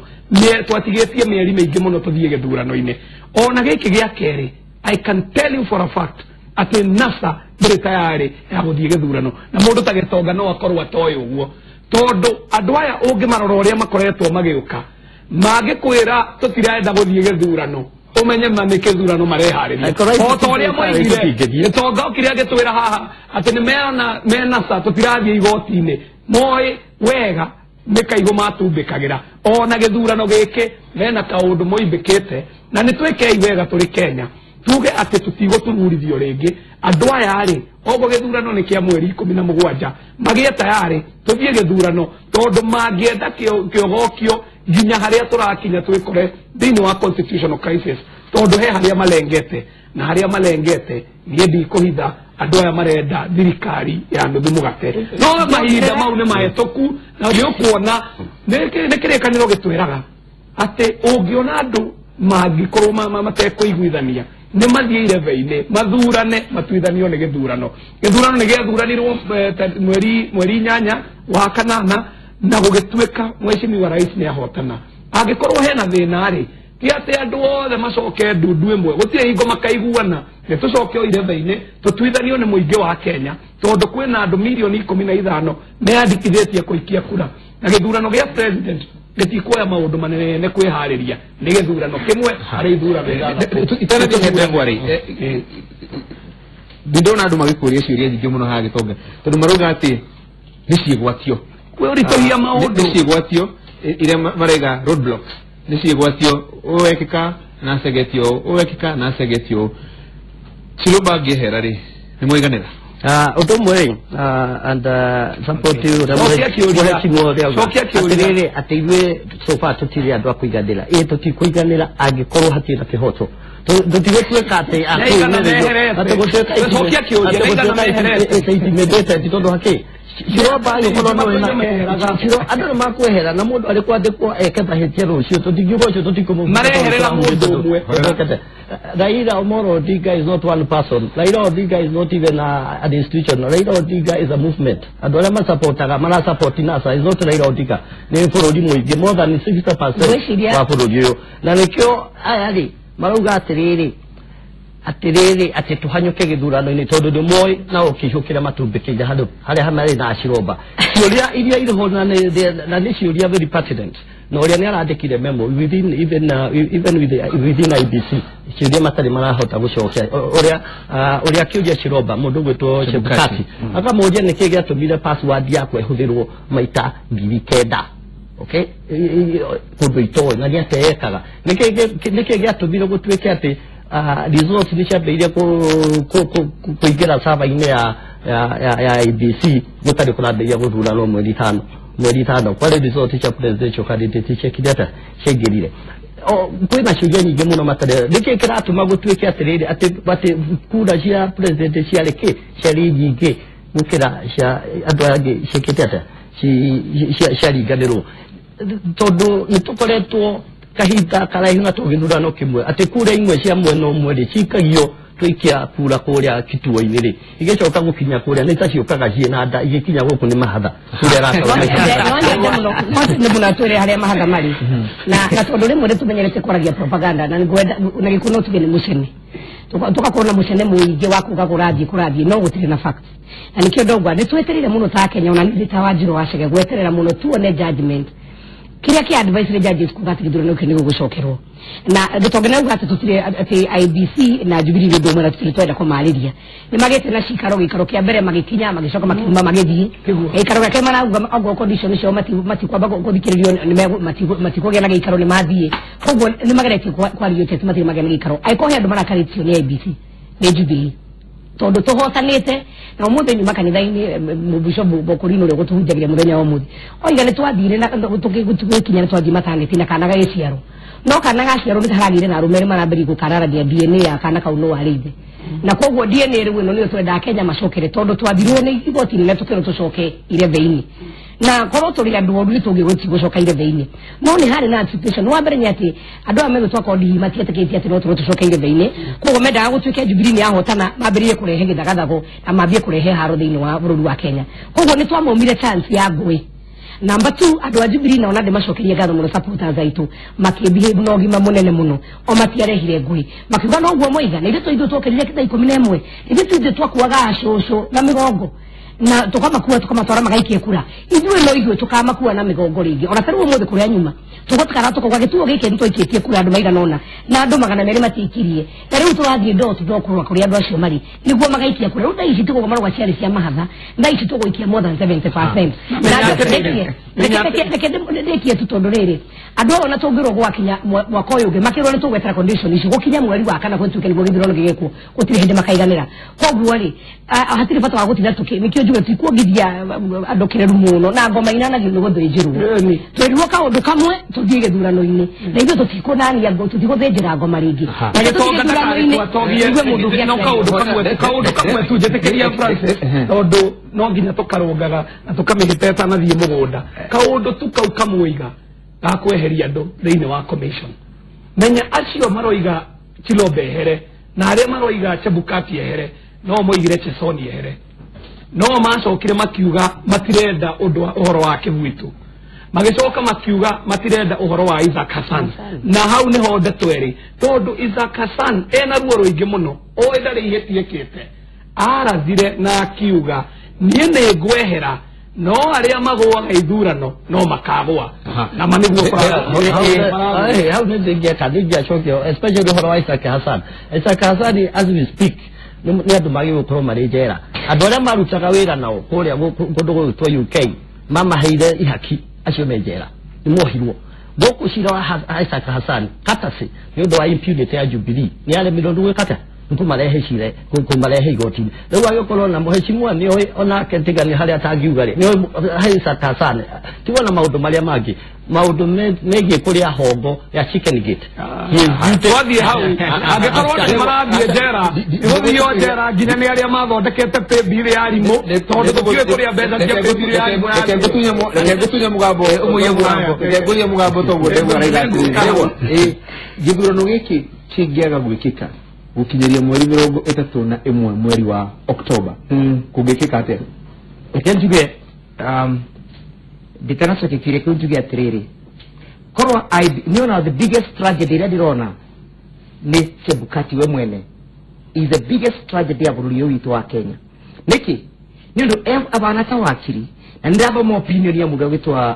Twatigĩtie mĩeri mĩingĩ mũno tũthiĩ gĩthurano-inĩ. Ona gĩkĩ gĩa kerĩ, I can tell you for a fact atĩ NASA ndĩrĩ tayarĩ ya gũthiĩ gĩthurano, na mũndũ ta Gĩtonga no akorwo atoĩ ũguo, tondũ andũ aya ũngĩmarora ũrĩa makoretwo magĩũka mangĩkwĩra tũtirenda gũthiĩ gĩthurano, ũmenye ma nĩ kĩthurano mareharĩria. Angĩkorwo o ta ũrĩa moigire. tũtingĩthiĩ. Gĩtonga okire agĩtwĩra haha atĩ nĩ mena menasa tũtirathiĩ igoti-inĩ, moĩ wega nĩ kaigũ matumbĩkagĩra. Ona gĩthurano gĩkĩ mena kaũndũ moimbĩkĩte, na nĩ twĩkei wega tũrĩ Kenya tuge atĩ tũtigũtururithio rĩngĩ. Andũ aya rĩ, oguo gĩthurano nĩ kĩa mweri 17, magĩe tayarĩ tũthiĩ gĩthurano, tondũ mangĩenda kĩogokio nginya harĩa tũrakinya twĩkore thĩinĩ wa constitutional crisis, tondũ he harĩa malengete na harĩa malengete. Niĩ ndikũhitha, andũ aya marenda thirikari ya nuthu mũgate, no mahinda mau nĩ mahĩtũku, na nĩ ũkuona nĩ kĩrĩkanĩro gĩtwĩraga atĩ ũngĩona andũ mangĩkorwo matekũiguithania nĩ mathiĩ irebe-inĩ mathurane, matuithanio nĩ gĩthurano. Gĩthurano nĩ gĩathuranirwo mweri 8 wa kanana, na gũgĩtuĩka mheshimiwa rais nĩ ahotana. Angĩkorwo hena thĩna rĩ, ti atĩ andũ othe macoke ndundu ĩmwe, gũtirĩ hingo makaiguana. Nĩ tũcoke o irebe-inĩ tũtuithanio nĩ mũingĩ wa Kenya, tondũ kwĩna andũ 15 million meyandĩkithĩtie kũikia kura, na gĩthurano gĩa president gĩtikuoya maũndũ manene kwĩharĩria, nĩ gĩthurano kĩmwe harĩ ithurano 6. Itanathiĩ he ndegwa rĩ, ndĩndona andũ magĩkũria ciũria nyingĩ mũno haha, Gĩtonga, tondũ marauga atĩ nĩ ciĩgwatio. Kwĩũritũhia maũndũ. Nĩ ciĩgwatio iria maraiga roadblocks, nĩ ciĩgwatio ũwekĩka na cegetio, ũwekĩka na cegetio. Chiloba angĩehera rĩ, nĩ mwaiganĩra? Ũndũ ũmwe rĩ, and support you ũrĩa Cokia kĩũria. mũheshimiwa ũrĩa auga. Cokia kĩũria. Atĩrĩrĩ, atĩ ithuĩ so far tũtirĩ andũ a kũiganĩra. Ĩ tũtikũiganĩra angĩkorwo hatirĩ na kĩhoto. Tũtigũtuĩka atĩ a Nĩaigana kũũmĩrĩrio. meherete. Atĩ gũtuĩka Cokia kĩũria, atĩ nĩaigana gũtuĩka meherete. it's intimidated tondũ hakĩ Chiroba agĩkorwo andũ nĩ makwehera na mũndũ arĩ kwandĩkwo eke mahĩtia rũciũ tũtingiuga ũcio tũtikũmũ mareherera mũndũ ũmwe. Raila Amolo Odinga is not one person. Raila Odinga is not even an institution. Raila Odinga is a movement. Andũ arĩa masapotaga marasapoti NASA is not Raila Odinga. Nĩ bũrũri mũingĩ more than 60% wa bũrũri ũyũ. Na nĩkĩo aya rĩ marauga atĩrĩrĩ atiriri ati tuhanyuke githurano-inĩ tondũ ndĩmoĩ na ũkĩihũkĩra matumbĩkĩire handũ harĩa marĩ na Chiroba. Ciũria iria irĩ ho na nĩ ciũria very pertinent na ũrĩa nĩ arandĩkire memo within even even within IBC ciũria matarĩ marahota gũcokia ũrĩa ũrĩa kĩũria Chiroba mũndũ ũgwĩtwo Chebukati akamũria nĩkĩ gĩatũmire password yakwa ĩhũthĩrwo maita 9,000. Okay, kũndũ itoĩ na nĩ ateyekaga nĩkĩ gĩatũmire gũtuĩke atĩ results nĩ ciambĩrĩirie kũingĩra server-inĩ ya IBC gũtarĩ kũrambĩrĩria gũthurano mweri ithano kwarĩ results cia presidential candidate ciekire atĩa ciaingĩrire. Kwĩna ciũria nyingĩ mũno matarĩ nĩkĩ kĩratũma gũtuĩke atĩrĩrĩ atĩ kura cia president ciarĩ kĩ ciarĩ nyingĩ gũkĩra cia andũ aya angĩ ciĩkĩte atĩa ciaringanĩrwo tondũ nĩ tũkoretwo kahinda karaihu na tũgĩthurano kĩmwe atĩ kura imwe cia mwena ũmwe rĩ cikagio tũikia kura kũrĩa kituo-inĩ rĩ igĩcoka gũkinya kũrĩa nĩ ta ciũkaga ciĩ na nda igĩkinya gũkũ nĩ mahatha kũrĩa ĩrakorwo nĩ mũno twĩre harĩa mahatha marĩ na tondũ rĩmwe nĩ tũmenyerete kwaragia propaganda na ngwenda na gĩkũ no tuge nĩ mũcene tugakorwo na mũcene mũingĩ wa kuga kũrathiĩ no gũtirĩ na fact na nĩkĩo ndauga nĩ twetereire mũno ta Kenya ona nĩ ta Wanjiru wa Chege gweterera mũno tuone judgment kiria kia advice le judges kuga ati githurano kĩ nĩ gũgũcokerwo na gĩtonga uga atĩ tũtirĩ atĩ IBC na Jubilee nĩ ũndũ ũmwe na tũtirĩ twenda kũmarĩria nĩ magĩte na cikaro gĩikaro kĩa mbere magĩkinya magĩcoka makiuma magĩthiĩ gĩikaro gĩake marauga okorwo condition ciao matikwamba gũthikĩrĩrio matikũgĩa na gĩikaro nĩ mathiĩ koguo nĩ mageretie kwaria ũteti matirĩ magĩa na gĩikaro angĩkorwo he andũ marakarĩtio nĩ IBC nĩ Jubilee tondũ tũhotanĩte na ũmũthĩ nyuma kanitha-inĩ mũbishop Bokorino ũrĩa ũgũtũhunjagĩria mũthenya wa ũmũthĩ oiga nĩ twathire na tũgĩkinya nĩ twathiĩ mataneti na kana gagĩciarwo no kana gaciarwo nĩ haragĩire na arũme erĩ marambĩrĩria gũkararania DNA ya kana kau no warĩ ithe na koguo DNA rĩu ĩno nĩyo twendaga Kenya macokere tondũ twathirwo nĩ igoti inene tũkĩrwo tũcoke irethe-inĩ na korwo tũrĩ andũ oru nĩ tũngĩgũti gũcoka irethe-inĩ no nĩ harĩ na anticipation wa mbere nĩ atĩ andũ aya megwĩtwo akondi matietĩkĩtie atĩ no tũrwo tũcoke irethe-inĩ koguo mendaga gũtuĩke Jubilee nĩ yahotana mambĩrĩrie kũrehe gĩthagathago na mambie kũrehe haro thĩinĩ wa bũrũri wa Kenya koguo nĩ twamomire chance ya ngũĩ. Number 2 andũ a Jubilee na ona ndĩmacokerie ngatho mũno supporters aitũ makĩbehave na ũgima mũnene mũno o matiarehire ngũĩ makiuga noguo moiga na ithuĩ ithuĩ twokĩrire thaa 11 ithuĩ ithuĩ twakuaga acũcũ na mĩgongo na tukamakua tukamatwara magaikie kura ithuĩ no ithuĩ tukamakua na mĩgongo rĩngĩ ona tarĩu ũmũthĩ kũrĩa nyuma tũgũtikara tũkauga gĩtuo gĩkĩ nĩ twaikĩtie kura andũ maigana ũna na andũ 200 matiikirie na rĩu tũrathiĩ ndo tũkũrora kũrĩa andũ acio marĩ nĩguo magaikia kura rĩu thaa ici tũgũka marauga ciarĩ cia mahatha thaa ici tũgũikia more than 70% na ndĩkie tu tondũ rĩrĩ andũ aya ona tũngĩrwo gwakinya mwaka ũyũ ũngĩ makĩrwo nĩ tũgwetera condition ici gũkinya mweri wa kana gũtuĩke nĩguo gĩthurano gĩgĩkwo gũtirĩ hĩndĩ makaiganĩra koguo rĩ hatirĩ bata wa gũtinda tũkĩ nĩkĩo njuge tikuongithia andũ kĩreru mũno na ngoma inanagio nĩ gũthĩnjĩrwo twĩrirwo kaũndũ kamwe tũthiĩ gĩthurano-inĩ na ithuĩ tũtikũnania tũtigũthĩnjĩra ngoma rĩngĩ kaũndũ kamwe tu njĩtĩkĩria Francis tondũ no nginya tũkarũngaga na tũkamĩhĩta ĩtanathiĩ mũgũnda kaũndũ tu kau kamũiga ga kweheria andũ thĩinĩ wa commission menya acio maroiga Chiloba ehere na arĩa maroiga Chebukati ehere no moigire Chesoni ehere no macokire makiuga matirenda ũndũ ũhoro wa Kĩbwitũ magĩcoka makiuga matirenda ũhoro wa Isaac Hassan na hau nĩho ndeto ĩrĩ tondũ Isaac Hassan ena ruo rũingĩ mũno oĩ ndarĩ ihĩtia ekĩte arathire na akiuga niĩ nĩ ngwehera no arĩa magũaga ithurano no makagũa na ma nĩguo hau nĩ ndingĩeka ndingĩacokio especially ũhoro wa Isaac Hassan. Isaac Hassan as we speak nĩ andũ magĩrĩirwo gũkorwo marĩ njera andũ arĩa marutaga wĩra nao kũrĩa kũndũ gũgwĩtwo UK mamaheire ihaki acio me njera nĩ mohirwo gũkũ cira wa Isaac Hassan katasi nĩ ũndũ wa impunity ya Jubilee nĩ aremirwo nĩ gwĩka atĩa Nkumarehe cire nkumarehe igoti riu agikorwo na muheshimiwa nioĩ onake tiga nĩ harĩa atangiuga rĩ nĩoĩ harĩ satasane tiga na maũndũ marĩa mangĩ maũndũ megiĩ kũrĩa hongo ya chicken gate twathiĩ hau angĩkorwo nĩ marathiĩ njera igũthio njera nginya nĩ arĩa mathondekete pay ya arimũ tondũ tũtiũĩ kũrĩa mbeca cia pay ya arimũ reke ngũtunye mũgambo reke ngũtunye mũgambo toguo ndegwa araiga atĩrĩrĩ gĩthurano gĩkĩ kĩngĩaga gwĩkĩka gukinyeria mweri 31 mweri wa Oktoba kungikika atia? Reke njuge nditanacoke kĩũria kĩu njuge atĩrĩrĩ korwo niona the biggest tragedy ĩrĩa ndĩrona nĩ Chebukati we mwene is the biggest tragedy ya bũrũri ũyũ witũ wa Kenya. Nĩkĩ? Nĩ ũndũ abana ta wakiri na nĩndĩrathoma opinion ya mũndũ ũgwĩtwo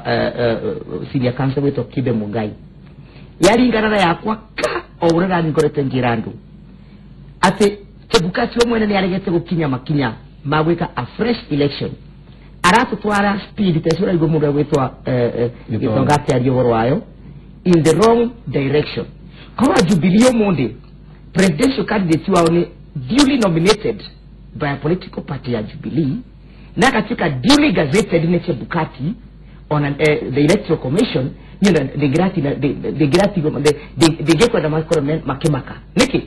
senior counsel wĩtwo Kibe Mugai yaringana na yakwa ka o ũrĩa ndangĩkorete njĩra andũ ati Chebukati we mwene nĩ aregete gũkinya makinya ma gwĩka a fresh election aratũtwara speed ta ũrĩa igũ mũndũ agwĩtwa Gĩtonga akĩaria ũhoro wayo in the wrong direction. Korwo Jubilee ũmũthĩ presidential candidate wao nĩ duly nominated by a political party ya Jubilee na agatuĩka duly gazetted nĩ Chebukati on the Electoral Commission ndĩngĩkwenda makorwo makĩmaka nĩkĩ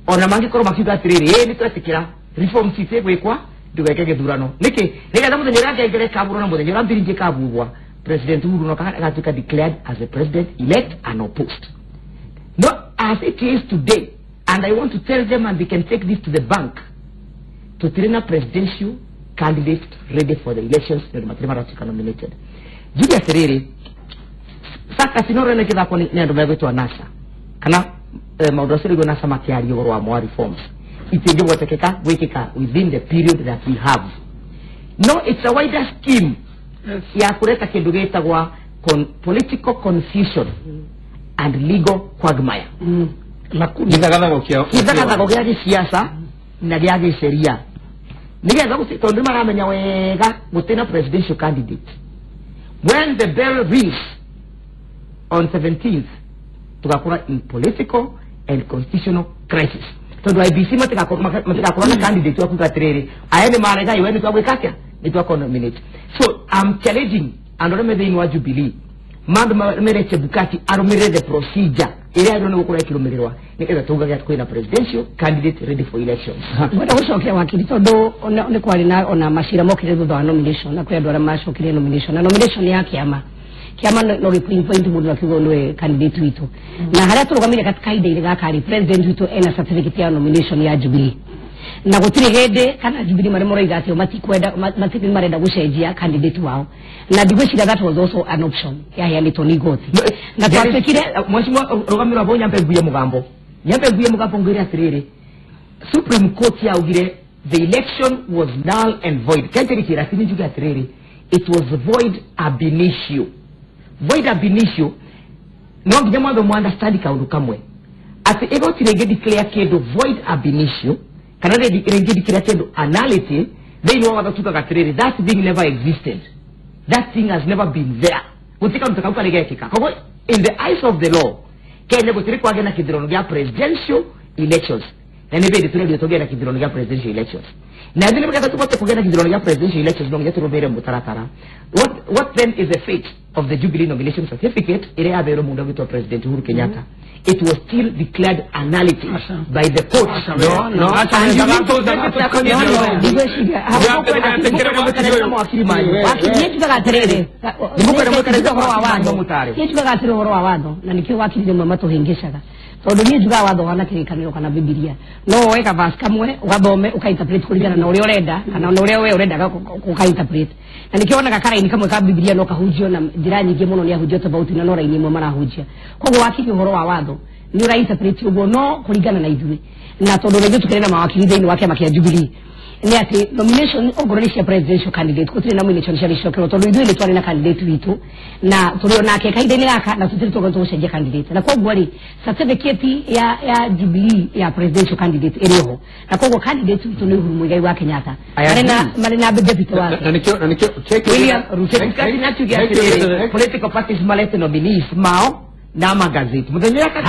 ona mangĩkorwo makiuga atĩrĩrĩ ĩ nĩ twetĩkĩra reforms cigwĩkwa ndũgeke gĩthurano nĩkĩ nĩgetha mũthenya ũrĩa ngengere ĩkaburwo na mũthenya ũrĩa mbiringi ĩkabumbwa President Uhuru no agatuĩka declared as a president elect and opposed. No, as it is today, and I want to tell them and they can take this to the bank, tũtirĩ na presidential candidate ready for the elections nĩ ũndũ matirĩ maratuĩka nominated. Njuge atĩrĩrĩ saka sinoro nĩ kĩthakwo nĩ andũ megwĩtwo NASA kana maũndũ acio rĩguo NASA makĩaria ũhoro wa more reforms itingĩhotekeka gwĩkĩka within the period that we have. No, it's a wider scheme ya kũreta kĩndũ gĩtagwa political confusion and legal quagmire. Gĩthagathago gĩa gĩciaca na gĩa gĩceria nĩgetha tondũ nĩmaramenya wega gũtirĩ na presidential candidate. When the bell rings on 17th tugakorwo in political and constitutional crisis tondu IBC matigakorwo na candidate wa kuga atiriri aya ni marega iwe ni twagwika atia ni twako nominate. So I'm challenging andu aria me thiini wa Jubilee mandu mere Chebukati arumirire the procedure iria agĩrĩirwo nĩ gũkorwo ĩkĩrũmĩrĩrwo nĩgetha tugage atĩ kwĩna presidential candidate ready for elections. Ngwenda gũcokia wakiri tondũ nĩ kwarĩ na ona macira mokire thutha wa nomination na kwĩ andũ arĩa macokire nomination na nomination ya kĩama kiama no gĩ pinpoint mũndũ akiuga nĩwe candidate witũ na harĩa tũrũgamire katika ihinda-inĩ gaka rĩ president witũ ena certificate ya nomination ya Jubilee na gũtirĩ hĩndĩ kana Jubilee marĩa marauga atĩ matikwenda matirĩ marenda gũcenjia candidate wao na ndigwĩciria that was also an option yaheanĩtwo nĩ igoti na twatuĩkire mheshimiwa rũgamĩrwo abo nyambe nguye mũgambo ngwĩre atĩrĩrĩ Supreme Court yaugire the election was null and void kenjĩrĩkĩra atĩ njuge atĩrĩrĩ it was void ab initio. Void ab initio no nginya mwambe mu understand kaundu kamwe ati igoti rĩngĩ declare kĩndũ void ab initio kana rĩngĩ declare kĩndũ nullity thĩinĩ wa watho tugaga atĩrĩrĩ that thing never existed, that thing has never been there, gũtirĩ kaũndũ ta kau karĩ gekĩka. Koguo in the eyes of the law Kenya gũtirĩ kwagĩa na kĩthurano gĩa presidential elections na nĩ bĩndĩ tũrendio tũgĩe na kĩthurano gĩa presidential elections na thĩ nĩgetha tũbote kũgĩa na kĩthurano gĩa presidential elections no nginya tũrũmĩrĩre mũtaratara. What then is the fate of the Jubilee nomination certificate ĩrĩa yaheirwo mũndũ ũgwĩtwo President Uhuru Kenyatta? It was still declared a nullity by the court. No, njugaga atĩrĩ ũhoro wa watho na nĩkĩo wakiri rĩmwe matũhĩngĩcaga tondũ niĩ njugaga watho wana kĩrĩkanĩro kana Bibilia no woe ka verse kamwe ũgathome ũkainterpret kũringana na ũrĩa ũrenda kana na ũrĩa we ũrendaga ũkainterpret na nĩkĩo wonaga karaini kamwe ka Bibilia no kahunjio na njĩra nyingĩ mũno nĩ ahunjio tofauti na no raini ĩmwe marahunjia. Koguo wakiri ũhoro wa watho nĩ ũrainterpret ũguo no kũringana na ithuĩ na tondũ rĩngĩ tũkĩrĩ na mawakiri thĩinĩ wa kĩama kĩa Jubilee nĩ atĩ nomination ongorwo nĩ cia presidential candidate gũtirĩ nomination cia gĩcokerwo tondũ ithuĩ nĩ twarĩ na candidate witũ na tũrĩ o nake kahinda-inĩ gaka na tũtirĩ tũgoka tũgũcenjia candidate na koguo rĩ certificate ya Jubilee ya presidential candidate ĩrĩ ho na koguo candidate witũ nĩ Uhuru Muigai wa Kenyatta marĩ na deputy wake na nĩkĩo William Ruto. Political parties marete nominees mao Na magazeti muthenya ũrĩa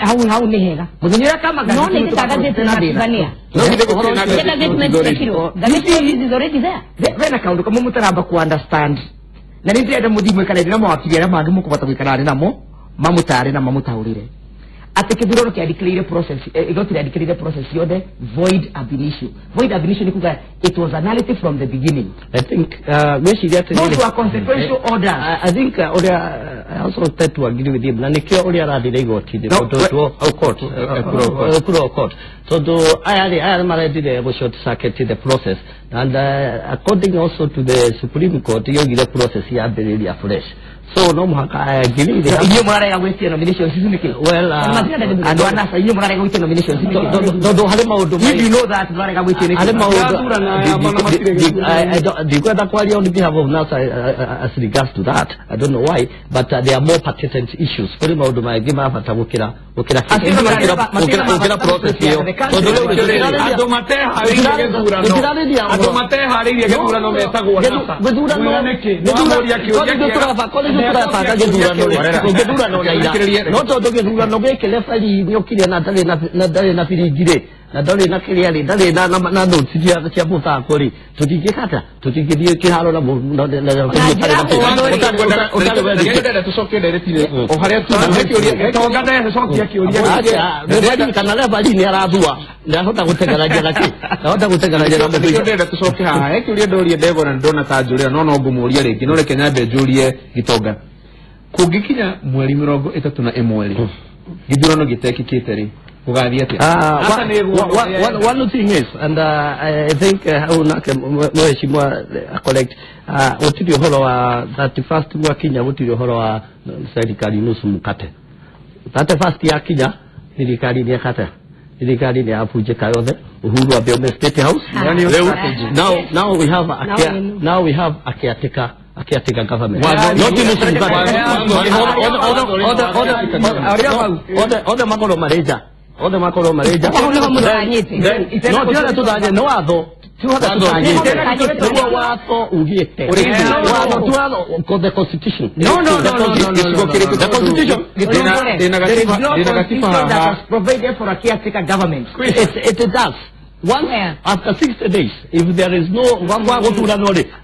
Hau hau nĩ hega. Muthenya ũrĩa ka magazeti No nĩ gazeti na tigania. Gazeti is already there. Bena kaundu kamwe mutaramba ku understand. Na nĩ ndĩrenda mũthiĩ mwĩkare na mawakiri arĩa mangĩ mũkũbata gũikara namo mamũtare na mamũtaũrĩre atĩ kĩthurano kĩa declare process igoti rĩa declare process yothe void ab initio. Void ab initio ni kuga it was a nullity from the beginning. I think gwĩciria atĩ those were consequential orders. I think ũrĩa I also tend to agree with him na nĩkĩo ũrĩa arathire igoti-inĩ tondũ au court tondũ aya rĩ aya marendire gũ short circuit the process and according also to the Supreme Court yogire process yambĩrĩria fresh. So no mũhaka I agree. Inyuĩ mũrarega gwĩtia nominations ici nĩkĩ? Well, andũ a NASA inyuĩ mũrarega gwĩtia nominations nĩkĩ? Tondũ harĩ maũndũ you know that mũrarega gwĩtia nĩkĩ? Harĩ maũndũ ndikwenda kwaria on behalf of NASA as regards to that. I don't know why, but there are more pertinent issues. Kũrĩ maũndũ maingĩ ma bata gũkĩra process ĩyo. Tondũ rĩu andũ mateharĩirie gĩthurano metagwo NASA. Gĩthurano tũrabanga gĩthurano rĩ no tondũ gĩthurano gĩkĩ referee nĩokire na ndarĩ na biringi rĩ na ndarĩ na kĩrĩa rĩ ndarĩ na notes cia mũthako rĩ tũtingĩkata tũtingĩthiĩ kĩharo na ũtarĩ tũcokie ndereti-inĩ o harĩa tucokia kĩũria kana referee nĩ arathua ndahota gũteng'erania na kĩ ndahota gũteng'erania na mũthenya ndĩrenda tũcoke haha he kĩũria ndorie Debora ndona ta njũrĩra no ngũmũria rĩngĩ no reke nyambe njũrie Gitonga kũngĩkinya mweri 31 rĩ gĩthurano gĩtekĩkĩte rĩ gũgathiĩ atĩa? One thing is, and I think hau nake mheshimiwa correct, gũtirĩ ũhoro wa 31st gwakinya gũtirĩ ũhoro wa serikali nusu mkate. 31st yakinya thirikari nĩ yakata thirikari nĩ yabunjĩka yothe Uhuru ambe aume State House. Now we have a now we have a caretaker government. Not nusu mkate. Othe makorwo marĩ nja. Othe makorwo marĩ nja. No ti othe tũthanye no watho ti othe tũthanyĩte nĩguo watho ugĩte watho ti watho the constitution. No the constitution there is no constitution that has provided for a caretaker government. It does. Once after 60 days, if there is no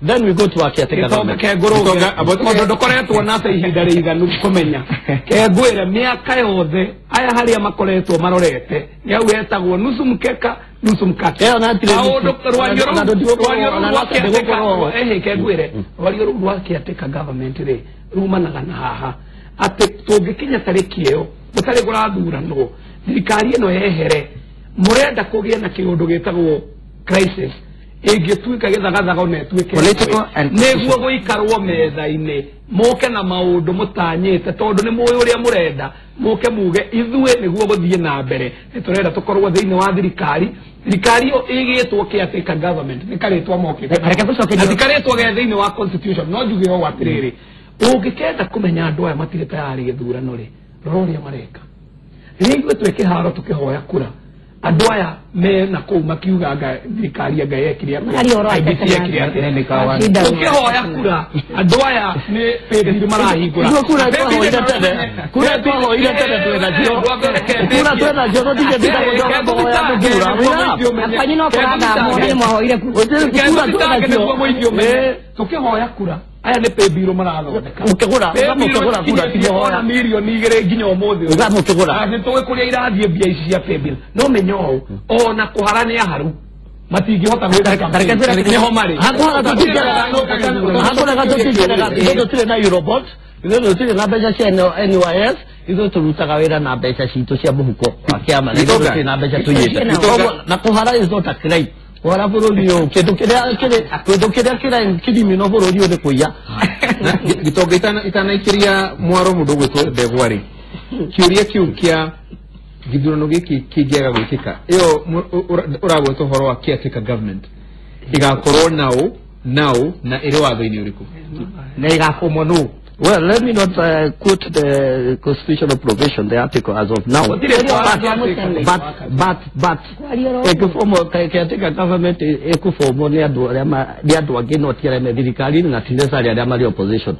then we go to our caretaker government. Tondũ ndũkoretwo NASA ihinda rĩiganu kũmenya kengwĩre mĩaka yothe aya harĩa makoretwo marorete nĩ hau hetagwo nusu mkeka nusu mkate. Maũndũ rwario rwario rũu rwa caretaker government rĩ rumanaga na haha atĩ tũngĩkinya tarĩki ĩyo gũtarĩ kũrathuranwo thirikari ĩno yehere murenda kũgĩe na kĩũndũ gĩtagwo crisis ĩngĩtuĩka gĩthagathago na ĩtuĩke nĩguo gũikarwo metha-inĩ mũke na maũndũ mũtanyĩte tondũ nĩ mũĩ ũrĩa mũrenda mũke muge ithuĩ nĩguo gũthiĩ na mbere nĩ tũrenda tũkorwo thĩinĩ wa thirikari thirikari ĩyo ĩgĩtwo caretaker government nĩ karĩtwa mokĩte na ti karĩtwa ge thĩinĩ wa constitution. No njuge ũũ atĩrĩrĩ ũngĩkenda kũmenya andũ aya matirĩ tayarĩ gĩthurano rĩ rora ũrĩa mareka rĩrĩa ithuĩ twĩ kĩharo tũkĩhoya kura andũ aya me na kũu makiuga thirikari anga yekire atĩa ũkĩhoya kura andũ aya nĩ paybill marahingũra kura twahoire tene twĩnacio kura twĩnacio tũtingĩtinda gũcoka kũhoya kwanyu no kũrathamwo nĩ mwahoire kura twĩnacio tũkĩhoya kura aya nĩ paybill marathondeka ũkĩgũra ũkamũkĩgũra kura ti mirioni 2 nginya ũmũthĩ ũkamũkĩgũra nĩ tũĩ kũrĩa irathiĩ mbia ici cia paybill no menya ũũ ona kũhara nĩ aharu matingĩhota gwĩka nĩho marĩ hakũraga tũtingĩrega ithuĩ tũtirĩ na Eurobot ithuĩ tũtirĩ na mbeca cia NYS ithuĩ tũrutaga wĩra na mbeca citũ cia mũhuko wa kĩama na ithuĩ tũtirĩ na mbeca tũiyĩte na kũhara is not a crime kũhara bũrũri ũyũ kĩndũ kĩrĩa kĩrĩ kĩrimino bũrũri ũyũ nĩ kũiya. Gitonga itanaikĩria mwaro mũndũ ũgwĩtwo Ndegwa rĩ kĩũria kĩu kĩa gĩthurano gĩkĩ kĩngĩaga gwĩkĩka ĩyo ũragweta ũhoro wa caretaker government ĩgakorwo naũ na ĩrĩ watho-inĩ ũrĩkũ na ĩgakomwo nũ? Well, let me not quote the constitutional provision, the article as of now. But ĩkĩbomwo caretaker government ĩkũbomwo nĩ andũ arĩa nĩ andũ angĩ no ti arĩa me thirikari-inĩ na ti necessarily arĩa marĩ opposition.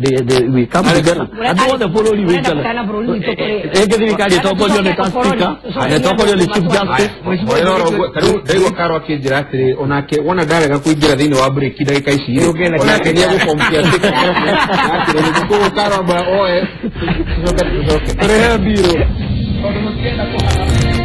They we come together. Andũ othe bũrũri wĩkana ĩngĩ, thirikari ĩtongorio nĩ ta speaker na ĩtongorio nĩ chief justice. Tarĩu ndaigua Karo akĩnjĩra atĩrĩ, onake wona ndarega kũingĩra thĩinĩ wa break ndagĩka ici rĩ, onake nĩ egũkomkia. Koguo Karo amba oe, tũcoke tũrehe mbirũ. Tondũ mũtirenda kũhara.